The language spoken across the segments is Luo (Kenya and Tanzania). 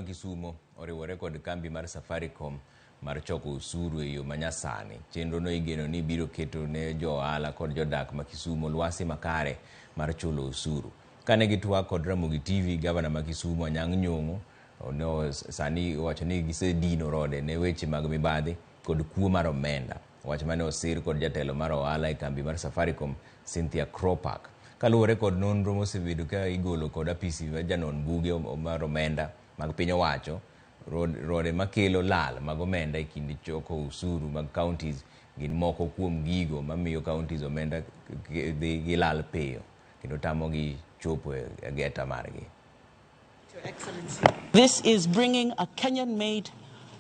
Kisumo oriwore kod kambi mar Safaricom mar choko osuru e yo manyasani. Chenrono igeno ni biro keto ne jo ohala kod jodak ma Kisumo lwasi makare mar chulo osuru. Kane gitwak kod Ramogi TV, gavana ma Kisumo Anyang' Nyong'o no sani owacho ni gisedino rode ne weche mag mibadhi kod kuo mar omenda. Wach mane osir kod jatelo mar ohala e kambi mar Safaricom Cynthia Kropak. Kaluwore kod nonro mosebedo ka igolo kod apisi mar janon buge mar omenda mag piny owacho, rode makelo lal mag omenda e kind choko osuru mag counties gin moko kuom gigo mamiyo counties omenda dhi gilal piyo kendo tamogi chopo e geta margi. Your Excellency. This is bringing a Kenyan-made,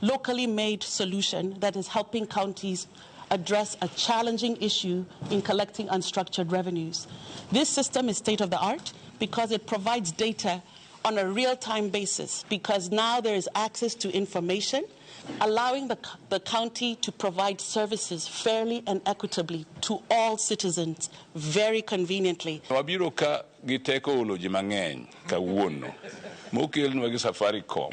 locally made solution that is helping counties address a challenging issue in collecting unstructured revenues. This system is state of the art because it provides data on a real-time basis, because now there is access to information, allowing the county to provide services fairly and equitably to all citizens very conveniently. Wabiro ka gi teko olo ji mang'eny kawuono mokelnwa gi Safaricom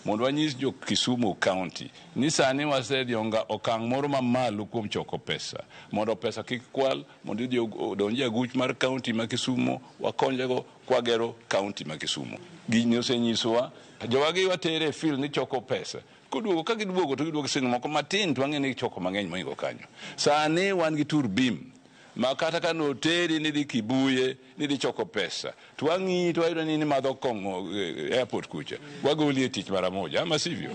mondo wanyis jo Kisumu County ni sani wasedhi okang' moro mamalo kuom choko pesa mondo pesa kik kwal, mondo idhi odonj e aguch mar county ma Kisumo, wakonyego kwagero county ma Kisumo. Gini osenyisowa jowagi watere e field ni choko pesa koduogo ka giduogo to giduogo siling moko matin to wang'e ni gichoko mang'eny mohingo kanyo. Sani wan gi tur bim ma kata ka noteri ni dhi Kibuye ni dhi choko pesa to wang'iyi to wayudo ni nimadho kong'o airport kucha, wagoli e tich mara moja, ama sivyo?